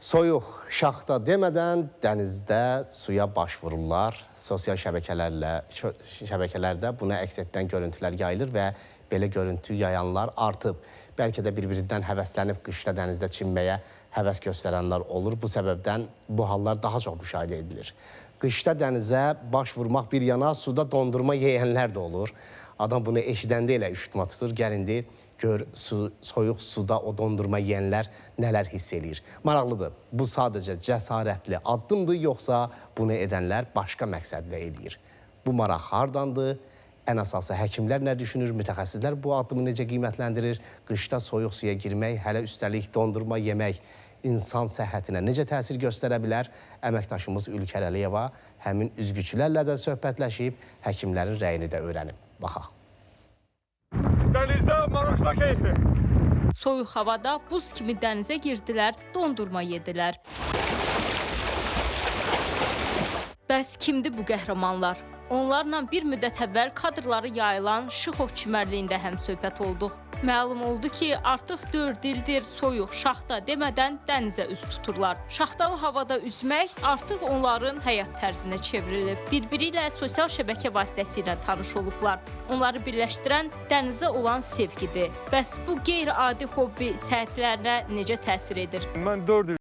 Soyuq, şaxta demədən dənizdə suya baş vururlar. Sosial şəbəkələrdə buna əks etdirən görüntülər yayılır və belə görüntü yayanlar artıb. Bəlkə də bir-birindən həvəslənib qışda dənizdə çimməyə həvəs göstərənlər olur. Bu səbəbdən bu hallar daha çox müşahidə edilir. Qışda dənizə baş vurmaq bir yana, suda dondurma yeyənlər də olur. Adam bunu eşidəndə elə üşütmə tutur. Gəl indi gör soyuq suda o dondurma yeyənlər nələr hiss eləyir. Maraqlıdır. Bu sadəcə cəsarətli addımdır, yoxsa bunu edənlər başqa məqsədlə eləyir? Bu maraq hardandır? Ən əsası həkimlər nə düşünür? Mütəxəssislər bu addımı necə qiymətləndirir? Qışda soyuq suya girmək, hələ üstəlik dondurma yemək insan səhhətinə necə təsir göstərə bilər? Əməkdaşımız Ülker Əliyeva həmin üzgüçülərlə də söhbətləşib, həkimlərin rəyini də öyrənib. Baxaq. Dənizdə marujna keyfi. Soyuq havada buz kimi dənizə girdilər, dondurma yedilər. Bəs kimdir bu qəhrəmanlar? Onlarla bir müddət əvvəl kadrları yayılan Şıxov çimərliyində həmsöhbət olduq. Məlum oldu ki, artıq 4 ildir soyuq, şaxta demədən dənizə üz tuturlar. Şaxtalı havada üzmək artıq onların həyat tərzinə çevrilib. Bir-biri ilə sosial şəbəkə vasitəsilə tanış olublar. Onları birləşdirən dənizə olan sevgidir. Bəs bu qeyri-adi hobbi səhhətlərinə necə təsir edir? Mən 4